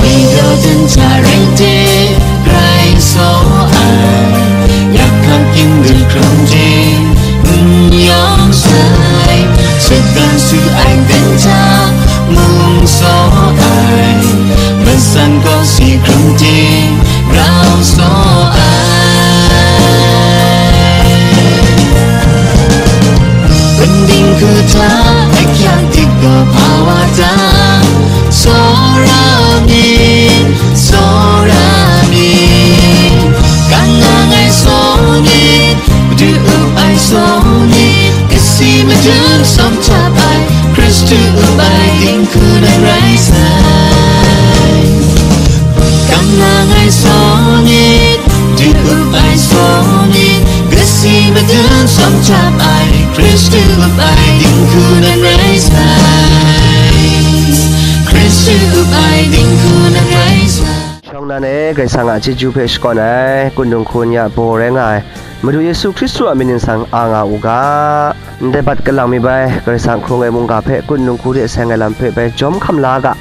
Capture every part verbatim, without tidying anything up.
Wida dan hta rai de, grai saw ai, yak hkak yin de hkram de, n yawng sai, shatan su ai dan hta, mung saw ai, masan kaw si hkram de, grau saw ai. Bending kuta, akyak dik ga pawa ta, Sora mi, sora mi, kanang ai soni, du up ai soni, kasi madun som chap ai, Kristu up ai dingku nan rai sai. Kanang ai soni, du up ai soni, kasi madun som chap ai, Kristu up ai dingku nan rai sai. Kristu up ai dingku nan rai sai. Shawng nan e, Karai Kasang a chyeju hpe shakawn ai, kun dinghku ni a baw rai nga ai, Madu Yesu Hkristu a mying ningsang a nga u ga. Ndai bat kalang mi bai, Karai Kasang hkrung ai mungga hpe kun dinghku hte seng ai lam hpe bai jawm hkam la ga.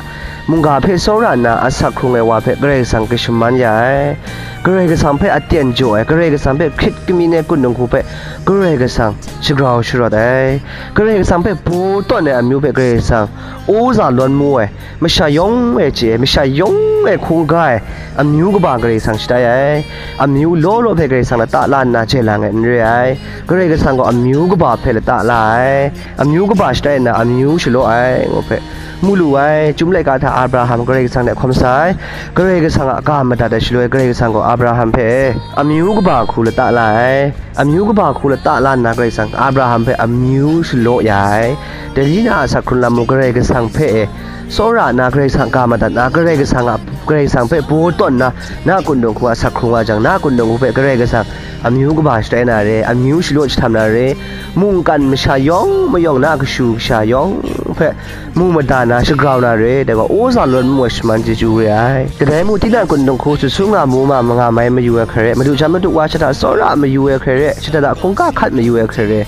Mungga hpe tsawra nna asak hkrung ai wa hpe Karai Kasang kashaman ya ai. Karai Kasang hpe aten jaw ai, Karai Kasang hpe hkrit kamyin ai kun dinghku hpe Karai Kasang shagrau sharawt ai. Karai Kasang hpe baw tawn ai amyu hpe Karai Kasang uza lawn mu ai. Masha yawng e chye ai, masha yawng e hkungga ai amyu kaba Karai Kasang shatai ai. Amyu law law hpe Karai Kasang lata la nna jai lang ai n re ai. Karai Kasang gaw amyu kaba hpe lata la ai. Amyu kaba shatai nna amyu shalaw ai, ngu hpe mu lu ai. Chyum laika hta Abraham Karai Kasang hte hkawm sa ai. Karai Kasang a ga madat ai shaloi, Karai Kasang gaw Abraham hpe amyu kaba hku lata la ai. Amyu kaba hku lata la nna Karai Kasang Abraham hpe amyu shalaw ya ai. Dai ni na a asak hkrung lam mung Karai Kasang hpe e tsawra nna, Karai Kasang ga madat nna, Karai Kasang a, Karai Kasang hpe baw tawn nna, na kun dinghku a asak hkrung wa jang, na kun dinghku hpe Karai Kasang amyu kaba shatai na re, amyu shalaw jahtam na re, mungkan masha yawng mayawng na kashu kasha yawng hpe mu mada na shagrau na re, dai gaw uza lawn mu ai shaman chyeju re ai. Kadai mu, tinang kun dinghku sut su nga mu ma, ma nga mai mayu ai hkrai re, madu jan madu wa shada tsawra mayu ai hkrai re, shada da hkungga hkat mayu ai hkrai re.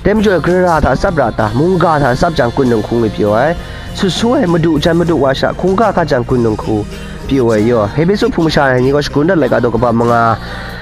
Dai majaw, gara hta tsap ra ta, mungga hta tsap jang kun dinghku ngwi pyaw ai, sut su ai, madu jan madu wa shada hkungga hkat jang kun dinghku pyaw ai yaw. Hpesu hpung masha ni gaw shagun dat laika daw kaba manga,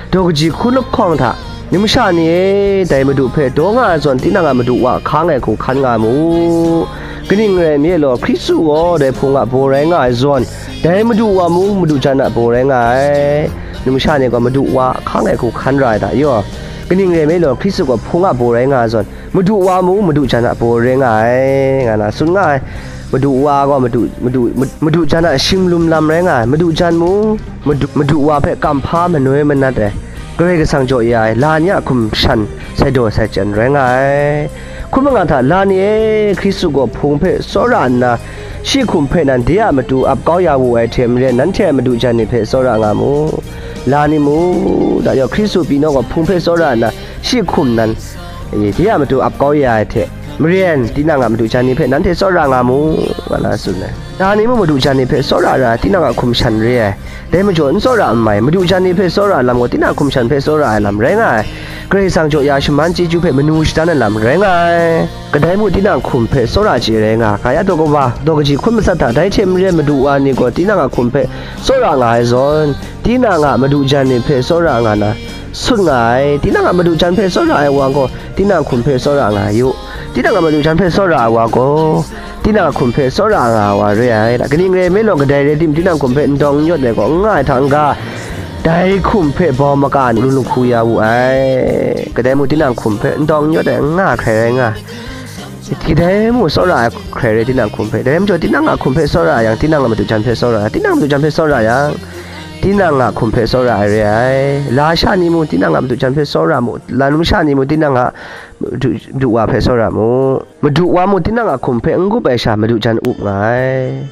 daw kaji hkun lahkawng hta, Numsha ni e, dai Madu hpe daw nga ai zawn, tinang a madu wa hkang ai hku hkan nga mu. Kaning rai nme law, Hkristu gaw dai Hpung a baw rai nga ai zawn, dai Madu wa mung madu jan a baw rai nga ai. Numsha ni gaw madu wa hkang ai hku hkan ra ai hta yaw, kaning rai nme law, Hkristu gaw Hpung a baw rai nga ai zawn, Madu wa mung madu jan a baw rai nga ai, nga na tsun nga ai. Madu wa gaw madu, madu, madu jan a shinglum lam rai nga ai. Madu jan mung madu, madu wa hpe kamhpa manoi manat ai, Karai Kasang jaw ya ai, la ni a hkum shan sai daw sai chyan rai nga ai. Hkum nga hta, la ni e, Hkristu gaw Hpung hpe tsawra nna, shi hkum hpe nan de a matu ap kau ya wu ai hte maren, nanhte a madu jan ni hpe tsawra nga mu. La ni mu, da yaw, Hkristu pyi naw gaw Hpung hpe tsawra nna, shi hkum nan, e, de a matu ap kau ya ai hte maren, tinang a madu jan ni hpe nanhte tsawra nga mu, nga na tsun ai. La ni mu madu jan ni hpe tsawra ra ai, tinang a hkum shan re ai. Dai majaw, n tsawra n mai, madu jan ni hpe tsawra ai lam gaw, tinang a hkum shan hpe tsawra ai lam rai nga ai. Karai Kasang jaw ya shaman chyeju hpe manu shadan ai lam rai nga ai. Kadai mu, tinang a hkum hpe tsawra chye rai nga, ga ya daw kaba, daw kaji hkun matsat hta, dai hte maren madu wa ni gaw tinang a hkum hpe tsawra nga ai zawn, tinang a madu jan ni hpe tsawra nga na, sun nga ai. Tinang a madu jan hpe tsawra ai wa gaw, tinang a hkum hpe tsawra nga ai u. Tinang a madu jan hpe tsawra ai wa gaw, tinang a hkum hpe tsawra nga ai wa re ai. Kaning rai nme law, kadai rai tim, tinang hkum hpe n dawng n yawt ai gaw, n nga ai hta n-ga, dai hkum hpe bau maka ai lung lahku ya wu ai. Kadai mu, tinang hkum hpe n dawng n yawt ai n nga ai hkrai rai nga ai. Kadai mu tsawra ai hkrai rai, tinang hkum hpe. Dai majaw, tinang a hkum hpe tsawra yang, tinang a madu jan hpe tsawra ai. Tinang a madu jan hpe tsawra yang, tinang a hkum hpe tsawra ai re ai. Lasha ni mu, tinang a madu jan hpe tsawra mu. Lanum sha ni mu, tinang a madu, madu wa hpe tsawra mu. Madu wa mu, tinang a hkum hpe n gup ai sha, madu jan up nga ai.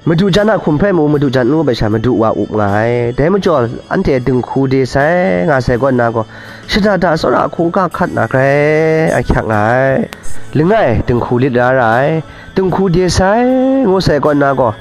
Madu jan a hkum hpe mu, madu jan n gup ai sha, madu wa up nga ai. Dai majaw, anhte dinghku de sai, nga sai kaw nna gaw, shada da tsawra hkungga hkat na grai ahkyak nga ai. Langai, dinghku lit ra ra ai. Dinghku de sai, ngu sai kaw nna gaw,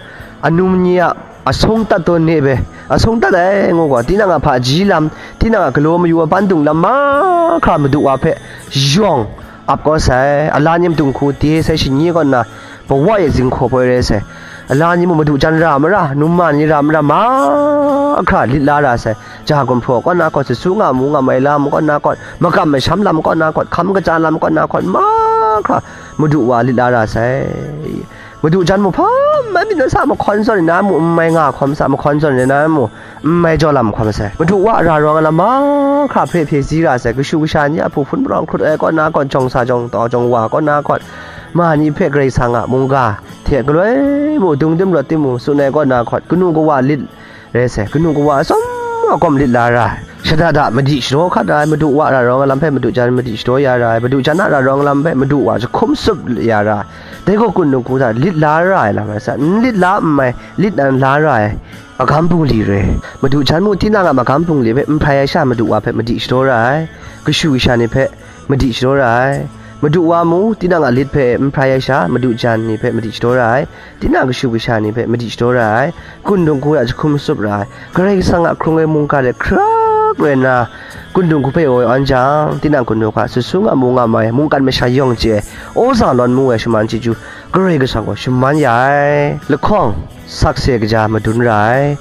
anum ni a asung tat tawn ne be, asung tat ai ngu gaw, tinang a hpaji lam, tinang a galaw mayu a bandung lam mahkra madu wa hpe yawng ap kau sai, a la ni matu dinghku de sai, shani kaw nna, pawa e zinghkaw poi rai sai, Ala ni mung madu jan ra mara, num ma ni ra mara, mahkra lit la ra sai. Ja gumhpraw kaw na kaw, sutsu nga mu nga mai lam kaw na kaw, makam masham lam kaw na kaw, hkam kaja lam kaw na kaw, mahkra madu wa lit la ra sai. Madu jan mu hpa mai myit na sa mahkawn zawn ni na mu, n mai nga hkawm sa mahkawn zawn ni na mu, n mai jaw lam hkawm sai. Madu wa ra rawng ai lam mahkra hpe hpye si ra sai. Kashu kasha ni a hpu hpun palawng hkrut ai kaw na kaw, jawng sa jawng taw jawng wa kaw na kaw, ma ni hpe Karai Kasang a mungga hte galoi mu, dung dim rawt tim mu, tsun ai kaw na hkawt, kanu kawa lit rai sai, kanu kawa atsawm a gawm lit la ra ai. Shada da madi shadaw hkat ra ai, madu wa ra rawng ai lam hpe madu jan madi shadaw ya ra ai, madu jan a ra rawng ai lam hpe madu wa jahkum sup ya ra ai. Dai gaw kun dung hku hta lit la ra ai lam rai sa, n lit la n mai, lit nan la ra ai magam bungli re. Madu jan mu tinang a magam bungli hpe n hprai ai sha madu wa hpe madi shadaw ra ai, kashu kasha ni hpe madi shadaw ra ai. Madu wa mu, tinang a lit hpe n hprai ai sha, madu jan ni hpe madi shadaw ra ai. Tinang kashu kasha ni hpe madi shadaw ra ai. Kun dung hku a jahkum sup ra ai. Karai Kasang a hkrung ai mungga de hkrak rai nna, kun dung hku hpe woi awn jang, tinang kun dung hka, sutsu nga mu nga mai, mungkan masha yawng chye ai, aw za lawn mu ai shaman chyeju, Karai Kasang gaw shaman ya ai. Lahkawng, sakse kaja madun ra ai.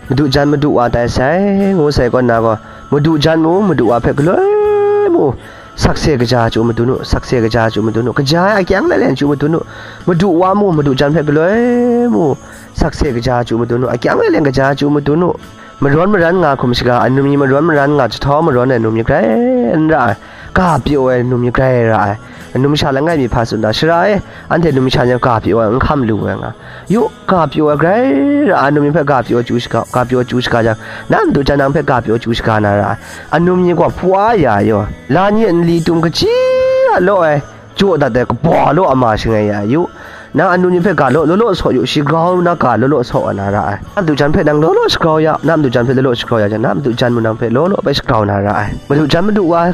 Madu jan madu wa tai sai, ngu sai kaw na gaw, madu jan mu, madu wa hpe galoi mu, sakse kaja chyu madun u, sakse kaja chyu madun u, kaja ai akyang lailai chyu madun u, madu wa mu, madu jan hpe galoi mu, sakse kaja chyu madun u, akyang lailai kaja chyu madun u. Marawn maran nga hkum shaga, anum ni marawn maran nga, jahtau marawn ai num ni grai n ra ai, ga pyaw ai num ni grai ra ai. Anum sha langai mi hpa tsun da, sara e, anhte num sha ni ga pyaw ai n hkam lu ai nga. Yu, ga pyaw ai grai ra ai, anum ni hpe ga pyaw chyu shaga, ga pyaw chyu shaga jang, na madu jan nang hpe ga pyaw chyu shaga na ra ai. Anum ni gaw pwa ya yaw, la ni nli tum kaji a law ai, jaw dat ai kabaw a law ama shangai ya yu. Nang anum ni hpe ga law, law law saw yu, shagrau na ga law law saw na ra ai. Na madu jan hpe nang law law shagrau ya, na madu jan hpe law law shagrau ya jang, na madu jan mu nang hpe law law bai shagrau na ra ai. Madu jan madu wa,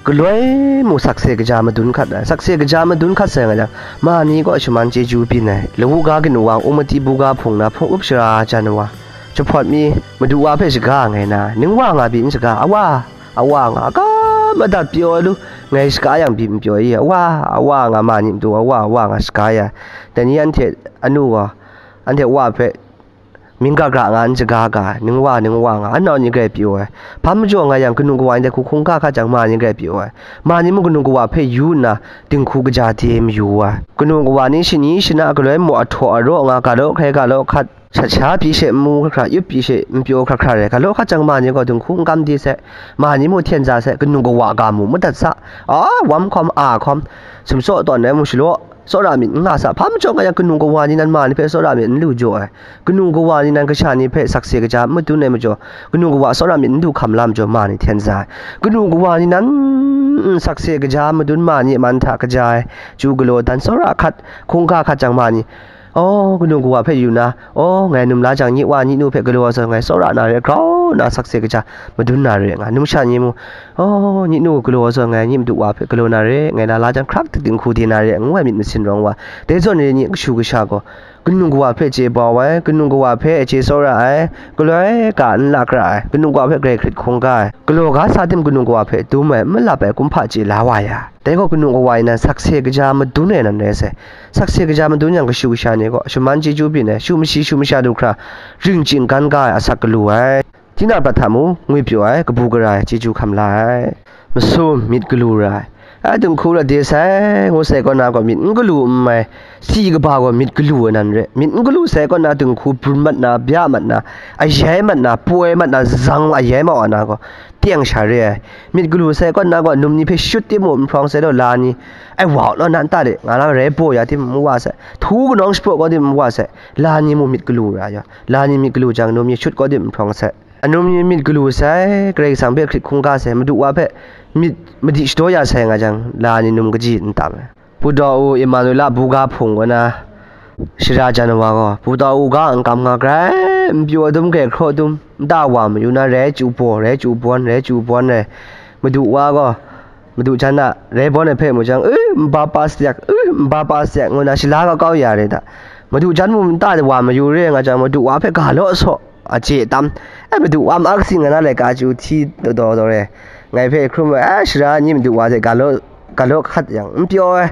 galoi mu sakse kaja madun hkat ai. Sakse kaja madun hkat sai nga jang, ma ni kaw shaman chyeju byin ai. Lawu ga kanu wa, umati buga hpung na hpung up shara jan wa, jahpawt mi madu wa hpe shaga ngai na, ning wa nga byin shaga, awa, awa nga, a kam madat pyaw ai lu, ngai shaga yang byin pyaw i, awa, awa nga ma ni madu, awa, awa nga shaga ya. Dai ni anhte anu gaw, anhte wa hpe, mying ga gra nga n shaga ga, ning wa, ning wa nga, anau ni grai pyaw ai. Hpa majaw nga yang, kanu kawa ni dai hku hkungga hkat jang, ma ni grai pyaw ai. Ma ni mung kanu kawa hpe yu nna, dinghku kaja de mayu wa ai. Kanu kawa ni shani shana galoi maw, ahtaw araw nga, ga law hkrai, ga law hkat, shat sha pyi she n mu hkra hkra, yup pyi she n pyaw hkra hkra rai, ga law hkat jang, ma ni gaw dinghku n kam de sai, ma ni mung hten za sai, kanu kawa ga mu madat sa, a wam hkawm, a hkawm, sumsaw tawn ai mung shalaw, tsawra myit n nga sa, hpa majaw nga yang, kanu kawa ni nan ma ni hpe tsawra myit n lu jaw ai, kanu kawa ni nan kasha ni hpe sakse kaja n madun ai majaw, kanu kawa tsawra myit n du hkam la majaw, ma ni hten za ai, kanu kawa ni nan, mm, sakse kaja madun ma ni man hta kaja ai, chyu galaw dan tsawra hkat, hkungga hkat jang ma ni, aw, kanu kawa hpe yu na, aw, ngai num la jang, nye wa nye nu hpe galaw ai zawn, ngai tsawra na re, grau nna sakse kaja madun na re nga, num sha ni mung, aw, nye nu galaw ai zawn, ngai nye madu wa hpe galaw na re, ngai na la jang hkrak dik dinghku de na re, ngu ai myit masin rawng wa, dai zawn re ni kashu kasha gaw, kanu kawa hpe chye bau ai, kanu kawa hpe chye tsawra ai, galoi ga n lak ra ai, kanu kawa hpe grai hkrit hkungga ai, galaw ga sa tim kanu kawa hpe dum ai, n malap ai kumhpa chye la wa ya. Dai gaw kanu kawa ni nan sakse kaja madun ai nan rai sai. Sakse kaja madun yang, kashu kasha ni gaw shaman chyeju byin ai, shu mashi shu masha du hkra, ring chying gan ga ai asak galu ai. Tinang prat hta mu, ngwipyaw ai, kabu gara ai, chyeju hkam la ai. Masum, myit galu ra ai. A dinghku ra de sai, ngu sai kaw na gaw, myit n galu n mai, si kaba gaw myit galu ai nan re. Myit n galu sai kaw na dinghku brun mat na, bya mat na, ayai mat na, poi mat na, zang ayai mau ai na gaw, teng sha re ai. Myit galu sai kaw na gaw, num ni hpe shut tim mu, nhprawng sai law, la ni, ai wa u law, na nta de, nga na rai baw ya tim mu wa sai, htu kanawng shapraw kau tim mu wa sai, la ni mu myit galu ra yaw, la ni myit galu jang, num ni shut kau tim nhprawng sai. Anum ni myit galu sai, Karai Kasang hpe hkrit hkungga sai, madu wa hpe myit madi shadaw ya sai nga jang, la ni num kaji n tam ai. Pu Daw U Emanuela buga hpung kaw na shara jan wa gaw, Pu Daw U ga n kam nga, grai n pyaw dum, grai hkraw dum, nta wa mayu na, rai chyu baw, rai chyu bawn, rai chyu bawn ai. Madu wa gaw, madu jan a rai bawn ai hpe mu jang, "E, nba pa syak, e, nba pa syak," ngu na shala kau kau ya re da. Madu jan mu nta wa mayu re nga jang, madu wa hpe ga law saw, a chye tam. E, madu wa ma kasi nga na laika chyu hti daw daw daw re. Ngai hpe hkrum ai, e, shara ni madu wa hte ga law, ga law hkat yang, n pyaw ai.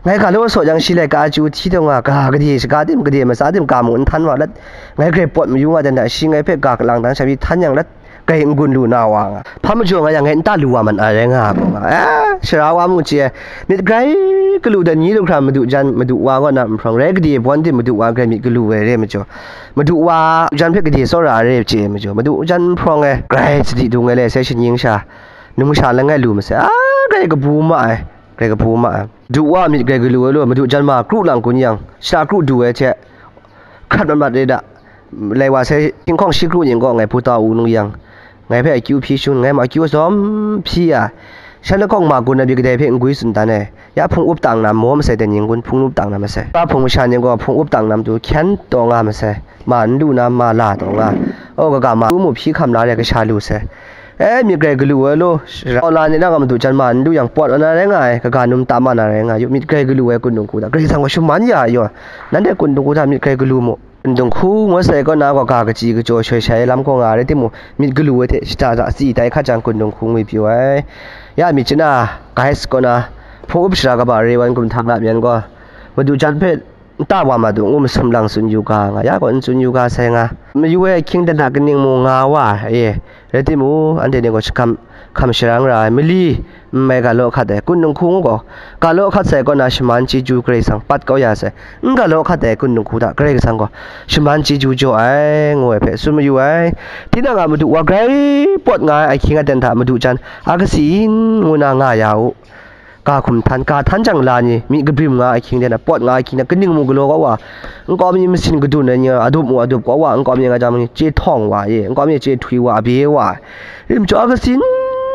Ngai ga law saw jang shi laika chyu hti taw nga, ga gade shaga tim, gade matsa tim, ga mung n htan wa let, ngai grai pawt mayu nga dan hta, shi ngai hpe ga kalang dan sha pyi htan yang let, grai n-gun lu na wa nga. Hpa majaw nga yang ngai nta lu wa man ai rai nga gaw nga. Eh, sara wa mung chye, myit grai galu dan ni lu hkra madu jan, madu wa kaw na nhprong, rai gade bawn tim madu wa grai myit galu ai re majaw, madu wa jan hpe gade tsawra ai re chye majaw, madu jan nhprong e grai sadi dung ai le sai shaning sha, num sha langai lu masai, a, grai kabu ma ai, grai kabu ma ai. Madu wa myit grai galu ai law, madu jan ma kru lang kun yang, shata kru du ai hte, hkrat mat mat re da. Lai wa sai, hkinghkawng shi kru ning gaw ngai hpu ta u nu yang, ngai hpe akyu hpyi shangun, ngai ma akyu zawm hpyi ya, shan lahkawng ma gun ai pyi kadai hpe n gwi tsun dan ai. Ya hpung up tang na maw masai, dai ning gun hpung up tang na masai. Ya hpung masha ning gaw hpung up tang na matu hkyen taw nga masai, ma n lu na ma la taw nga. Aw, kaga ma lu mu hpyi hkam la re, kasha lu sai. E, myit grai galu ai law, sara wa la ni na ga madu jan ma n lu yang pawt wa na rai nga ai, kaga num ta ma na rai nga yu, myit grai galu ai kun dinghku hta, Karai Kasang gaw shaman ya ai yaw, nanhte kun dinghku hta myit grai galu mu. Kun dinghku ngut sai kaw na gaw, ga kachyi kajaw shoi shai ai lam kaw nga ai rai timung, myit galu ai hte shata hta tsi tai hkat jang kun dinghku ngwi pyi ai. Ya myit chana, guys kaw na, hpung up sara kaba re wan gumhtam la myan gaw, madu jan hpe nta wa madu ngu masum lang tsun yu ga nga, ya gaw n tsun yu ga sai nga. Mayu ai ahkying dan hta kaning mu nga wa ai, rai timung, anhte ni gaw shakam hkam sharang ra ai, mali n mai ga law hkat ai, kun dinghku ngu gaw, ga law hkat sai kaw na shaman chyeju Karai Kasang pat kau ya sai, n ga law hkat ai kun dinghku hta Karai Kasang gaw shaman chyeju jaw ai, ngu ai hpe tsun mayu ai. Tinang a madu wa grai pawt nga ai ahkying aten hta madu jan a kasi n ngu na nga ya u. Ga hkum htan, ga htan jang la ni, myi kabrim nga ahkying de na, pawt nga ahkying de, kaning mu galaw kau wa, nkau mi masin kadun ai ni, adup mu adup kau wa, nkau mi nga jang ni, chye htawng wa e, nkau mi chye htwi wa, abye wa, rim chyaw kasi n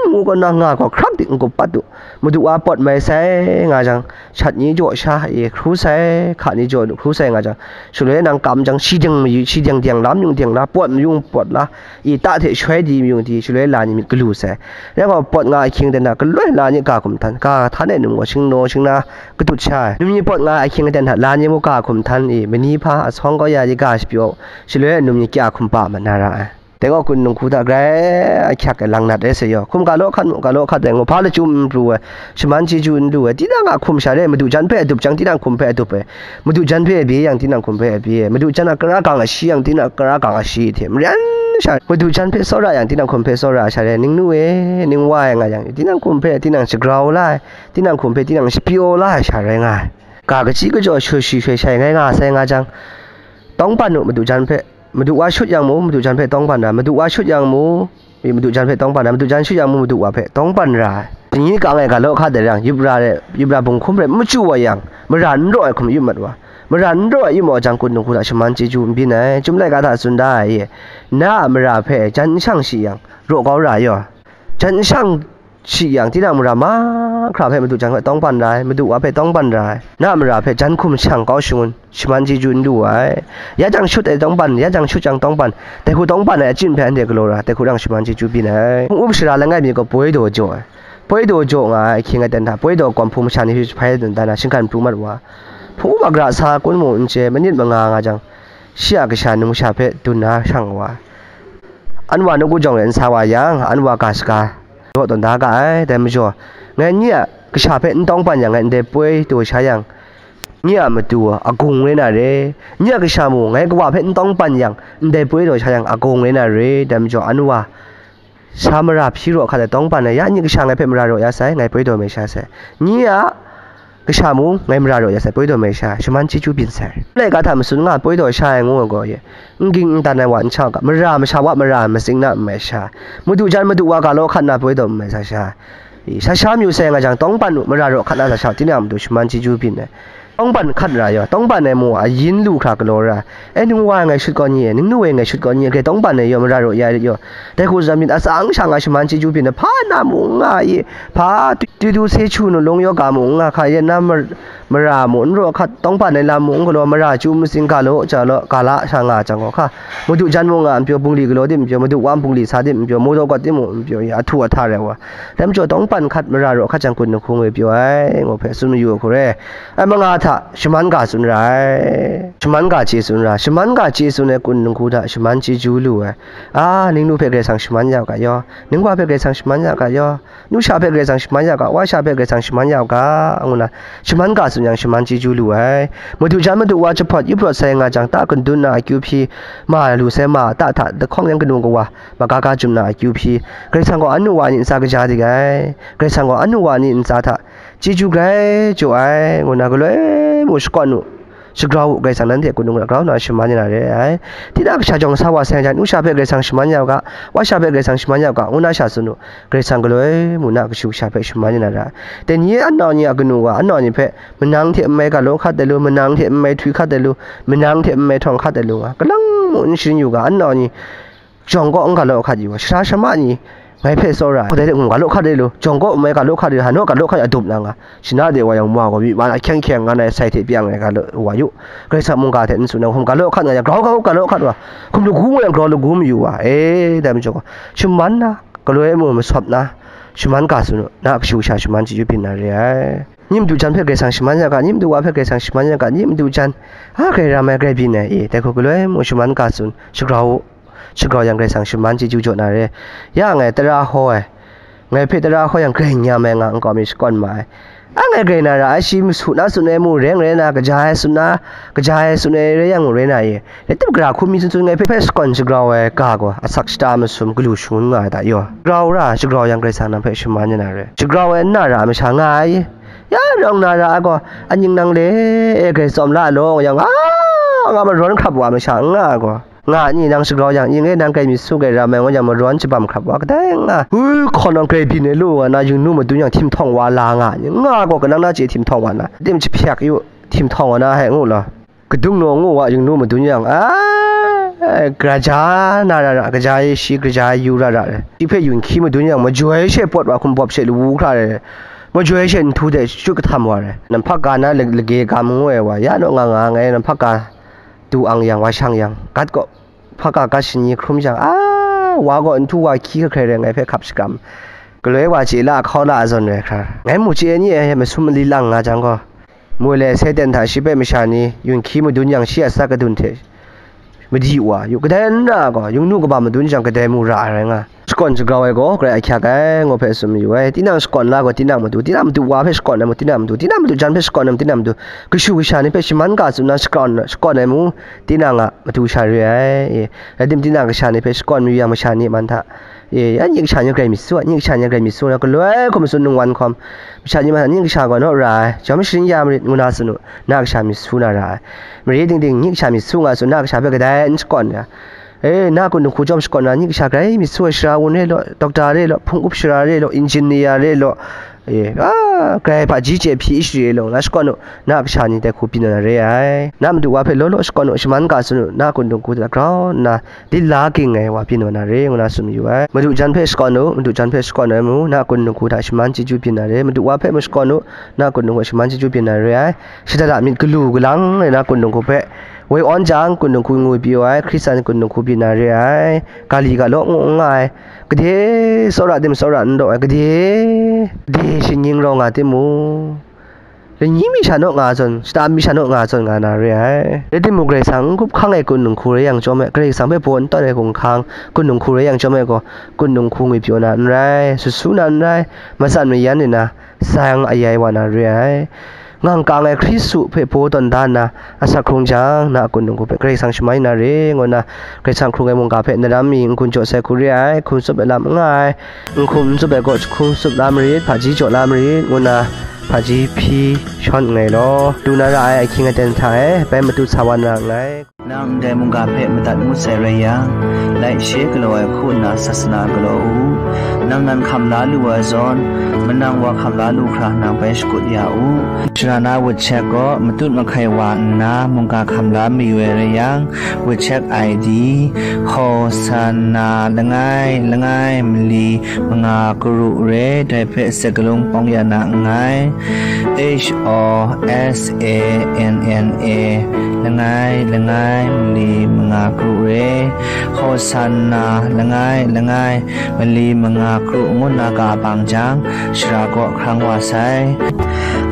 mu kaw na nga gaw hkrak dik n-gup pat u. Madu wa pawt mai sai nga jang, shat ni jaw sha e hkru sai, hka ni jaw hkru sai nga jang, shaloi nang kam jang, shi deng mayu, shi deng deng la, myung deng la, pawt mayung pawt la, i ta hte shoi di myung di, shaloi la ni myit galu sai. Rai gaw, pawt nga ahkying aten hta galoi la ni ga hkum htan, ga htan e num gaw shingnaw shingna katut sha ai. Num ni pawt nga ahkying aten hta la ni mung ga hkum htan i, mani hpa asawng kau ya di ga shapyaw, shaloi num ni kya hkum pa mat na ra ai. Dai gaw kun dinghku hta grai ahkyak ai lang nat rai sai yaw, hkum ga law hkat mu, ga law hkat ai ngu, hpa lachyum n pru ai, shaman chyeju n lu ai, tinang a hkum sha re, madu jan hpe adup jang, tinang hkum hpe adup ai. Madu jan hpe bye yang, tinang hkum hpe bye ai. Madu jan a kara gang a shi yang, tinang kara gang a shi hte maren sha, madu jan hpe tsawra yang, tinang hkum hpe tsawra sha re. Ningnu e, ning wa e nga yang, tinang hkum hpe tinang shagrau la ai, tinang hkum hpe tinang shapyaw la ai sha rai nga ai. Ga kachyi kajaw shoi shi shoi shai ngai nga sai nga jang, tawngban u madu jan hpe, madu wa shut yang mu, madu jan hpe tawngban ra, madu wa shut yang mu, i, madu jan hpe tawngban ra, madu jan shut yang mu, madu wa hpe tawngban ra ai. Dingi kang e ga law hkat ai yang, yubra re, yubra bunghkum re, n machyu wa yang, mara n raw ai hkum yup mat wa, mara n raw ai yup mat wa jang, kun dinghku hta shaman chyeju n byin ai, Chyum laika hta tsun da ai e, na a mara hpe jan n shang shi yang, raw kau ra ai yaw, jan n shang shi yang, tinang mara mahkra hpe madu jan hpe tawngban ra ai, madu wa hpe tawngban ra ai, na a mara hpe jan hkum shang kau shangun, shaman chyeju n lu ai. Ya jang shut ai tawngban, ya jang shut jang tawngban, dai hku tawngban ai achyin hpe anhte galaw ra, dai hku rang shaman chyeju byin ai. Hpung up sara langai mi gaw poi daw jaw ai. Poi daw jaw nga ai ahkying aten hta, poi daw gawm hpung masha ni hpe jahpai dan dan na shinggan pru mat wa. Hpung up a gara sa kun mu n chye, manit manga nga jang, shi a kasha numsha hpe dun na shang wa. Anwa nawku jawng e n sa wa yang, anwa ga shaga daw tawn da ga ai. Dai majaw, ngai nye a kasha hpe n tawngban yang, ngai ndai poi daw sha yang, nye a matu agung rai na re, nye a kasha mung ngai kawa hpe n tawngban yang, ndai poi daw sha yang, agung rai na re. Dai majaw, anwa sa mara hpyi raw hkat ai tawngban ai, ya nye kasha ngai hpe mara raw ya sai, ngai poi daw mai sha sai, nye a kasha mung ngai mara raw ya sai, poi daw mai sha, shaman chyeju byin sai. Laika hta matsun nga poi daw sha ai ngu ai gaw, ye, n ging n tan ai wa n shang u ga, mara masha wa mara matsing na n mai sha, madu jan madu wa ga law hkat na poi daw n mai sa sha, i, sha sha myu sai nga jang, tawngban u, mara raw hkat na sa sha, tinang a matu shaman chyeju byin ai. Tawngban hkat ra yaw, tawngban ai mu ayin lu hkra galaw ra ai. E, nung wa e ngai shut kau ni e, ningnu e ngai shut kau ni e, grai tawngban ai yaw, mara raw ya rit yaw. Dai hku zawn myit atsang sha nga shaman chyeju byin ai, hpa na mung n nga i, hpa tu- tu du se chu nu lung yaw ga mung n nga hka, ya na mar-, mara mu n raw hkat, tawngban ai lam mu n galaw, mara chyu matsing ga law ja law, ga la sha nga jang gaw hka, madu jan mung nga n pyaw, bungli galaw tim n pyaw, madu wa bungli sa tim n pyaw, mawdaw kawt tim mung n pyaw, ya ahtu ahta rai wa. Dai majaw tawngban hkat, mara raw hkat jang, kun dinghku ngwi pyaw ai, ngu hpe tsun mayu ai hku re. Ai manga hta shaman ga tsun ra ai, shaman ga chye tsun ra, shaman ga chye tsun ai kun dinghku hta shaman chyeju lu ai, a, ningnu hpe Karai Kasang shaman ya u ga yaw, ningwa hpe Karai Kasang shaman ya u ga yaw, nu sha hpe Karai Kasang shaman ya u ga, wa sha hpe Karai Kasang shaman ya u ga, ngu na, shaman ga tsun yang shaman chyeju lu ai. Madu jan madu wa jahpawt yu prawt sai nga jang, ta kandun na akyu hpyi ma lu sai ma ta hta, dahkawng yan kanu kawa, maga ga jum na akyu hpyi, Karai Kasang gaw anu wa ni ntsa kaja dik ai, Karai Kasang gaw anu wa ni ntsa hta chyeju grai jaw ai, ngu na galoi mu shakawn u, shagrau u, Karai Kasang nanhte kun dinghku hta grau nna shaman ya na re ai. Tinang kasha jawng sa wa sai jan, nu sha hpe Karai Kasang shaman ya u ga, wa sha hpe Karai Kasang shaman ya u ga, ngu na sha tsun u, Karai Kasang galoi mu na kashu kasha hpe shaman ya na ra ai. Dai ni an nau ni a kanu wa, an nau ni hpe, manang hte n mai ga law hkat ai lu, manang hte n mai htwi hkat ai lu, manang hte n mai htawng hkat ai lu nga, kalang mu n sharin yu ga, an nau ni jawng kaw n ga law hkat yu ga, sara shamma ni ngai hpe tsawra ai, kadai de mung ga law hkat ai lu, jawng kaw n mai ga law hkat ai lu, hanu ga law hkat ai adup na nga, shana de wa yang ma gaw, myi man ahkyeng hkyeng nga na ai sai hte pyi ang ai ga law wa yu, Karai Kasang mungga hte n tsun ai hkum ga law hkat nga yang, grau grau ga law hkat wa, hkum lagu mu yang grau lagu mayu wa, e, dai majaw gaw, shaman na, galoi mu masawp na, shaman ga tsun u, na kashu kasha shaman chyeju byin na re ai. Ni madu jan hpe Karai Kasang shaman ya ga, ni madu wa hpe Karai Kasang shaman ya ga, ni madu jan, a, grai ram ai, grai byin ai, e, dai hku galoi mu shaman ga tsun, shagrau u, shagrau yang Karai Kasang shaman chyeju jaw na re. Ya ngai tara hkaw ai, ngai hpe tara hkaw yang grai nyam ai nga nkau mi shakawn ma ai. A, ngai grai na ra ai, shi masu na tsun ai mu reng rai na, kaja ai tsun na, kaja ai tsun ai rai yang mu rai na ye. Rai tim, gara hku mi tsun tsun ngai hpe, hpe shakawn shagrau ai ga gaw, asak shata masum galu shangun nga ai hta yaw. Grau ra, shagrau yang Karai Kasang nang hpe shaman ya na re. Shagrau ai n na ra ai masha nga ai. Ya rawng na ra ai gaw, aning nang le e grai tsawm la law yang, a, nga marawn hkrap wa ai masha n nga ai gaw. Nga ni nang shagrau yang, ing e nang grai myit su grai ram ai ngu yang, marawn shabam hkrap wa kadai nga. Ui, hkaw nang grai byin ai lu nga na, yingnu madun yang htim htawng wa la nga ni, nga gaw kanang na chye htim htawng wa na, tim jahpyak yu, htim htawng wa na hai ngu law. Kadung naw ngu wa, yingnu madun yang, a, kaja na ra ra, kaja e shi, kaja e yu ra ra, shi hpe yun hkyi madun yang, majoi she pawt wa, hkumbawp she lawu hkra re, majoi she nhtu de shut kahtam wa re. Namhpak ga na lage gam ngu ai wa, ya naw nga nga ngai, namhpak ga du ang yang, wa shang yang, gat gaw hpaka gat shani hkrum jang, a, wa gaw nhtu wa hkyi hkrai rai ngai hpe hkap shakram, galoi wa chye la, hkau la, zawn rai hkra, ngai mu chye ai ni e masum mali lang nga jang gaw, moi le Satan hta shi hpe masha ni yun hkyi madun yang, shi a asak kadun hte madi wa yu, kadai n ra gaw, yungnu kaba madun jang, kadai mu ra ai rai nga. Shakawn shagrau ai gaw grai ahkyak ai, ngu hpe tsun mayu ai. Tinang shakawn la gaw, tinang madu, tinang madu wa hpe shakawn ai mu, tinang madu, tinang madu jan hpe shakawn ai mu, tinang madu, kashu kasha ni hpe shaman ga tsun na shakawn, shakawn ai mu, tinang a madu sha re ai. E, rai tim, tinang kasha ni hpe shakawn mayu yang, masha ni man hta, e, ya, ning kasha ni grai myit su, ning kasha ni grai myit su, na galoi hkum tsun ningwan hkawm, masha ni man hta, ning kasha gaw naw ra ai, jawm sharin ya marit, ngu na tsun u, na kasha myit su na ra ai. Mare ting ting, ning kasha myit su nga tsun, na kasha hpe kadai n shakawn ga. E, na kun dinghku chyawm shakawn na, ning kasha grai myit su ai, sara wun re law, dokta re law, hpung up sara re law, injinia re law, e, a, grai hpaji chye hpyi share law, na shakawn u, na kasha ni dai hku byin na re ai. Na madu wa hpe law law shakawn u, shaman ga tsun u, na kun dinghku hta grau nna, lila ging ai wa byin wa na re, ngu na tsun mayu ai. Madu jan hpe shakawn u, madu jan hpe shakawn ai mu, na kun dinghku hta shaman chyeju byin na re, madu wa hpe mu shakawn u, na kun dinghku hta shaman chyeju byin na re ai. Shada da myit galu galang ai na kun dinghku hpe, woi awn jang, kun dinghku ngwi pyi wa ai, Hkristan kun dinghku byin na re ai, ga li ga law ngu n nga ai, gade tsawra tim tsawra n daw ai, gade, gade shinggyim rau nga timung, lani mi sha naw nga zawn, shata mi sha naw nga zawn nga na re ai. Rai timung, Karai Kasang n hkup hkang ai kun dinghku rai yang chyawm ai, Karai Kasang hpe baw n tawn ai hkunghkang kun dinghku rai yang chyawm ai gaw, kun dinghku ngwi pyaw na n rai, sut su na n rai, matsan mayan nna, sang ayai wa na re ai. Ngang kang ai Hkristu hpe baw tawn da nna, asak hkrung jang, na a kun dinghku hpe Karai Kasang shaman na re, ngu nna, Karai Kasang hkrung ai mungga hpe naram mi n-gun jaw sai hku re ai, hkum tsup ai lam n nga ai, n-hkum n tsup ai gaw, jahkum tsup la marit, hpaji jaw la marit, ngu nna, hpaji hpyi shawn nngai law, lu na ra ai ahkying aten hta e, bai matut sa wa na nngai. Nang ndai mungga hpe madat ngut sai rai yang, laishe galaw ai hku nna sasana galaw u. Nang nan hkam la lu ai zawn, manang wa hkam la lu hkra nang bai shakut ya u. Shara na WeChat gaw matut mahkai wa nna mungga hkam la mayu ai rai yang, WeChat I D, Hosanna langai langai mali manga karu re, dai hpe sagalung pawng ya na nngai. H O S A N N A, langai langai mali manga karu re, Hosanna langai langai mali manga karu ngu nna ga bang jang, shara kaw hkrang wa sai.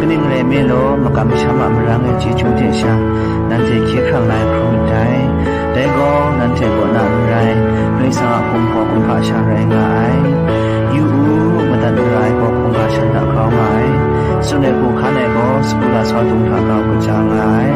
Kaning rai nme law, makam masham a marang e chyeju hte sha, nanhte hkye hkrang na ai hkrum myit dai. Dai gaw, nanhte kaw na n rai, Karai Kasang a hkum gaw kumhpa sha rai nga ai. Yu u, madat mara ai gaw hkungga shan hta grau nga ai. Tsun ai hku hkan ai gaw, sagu lasau dung hta grau kaja nga ai.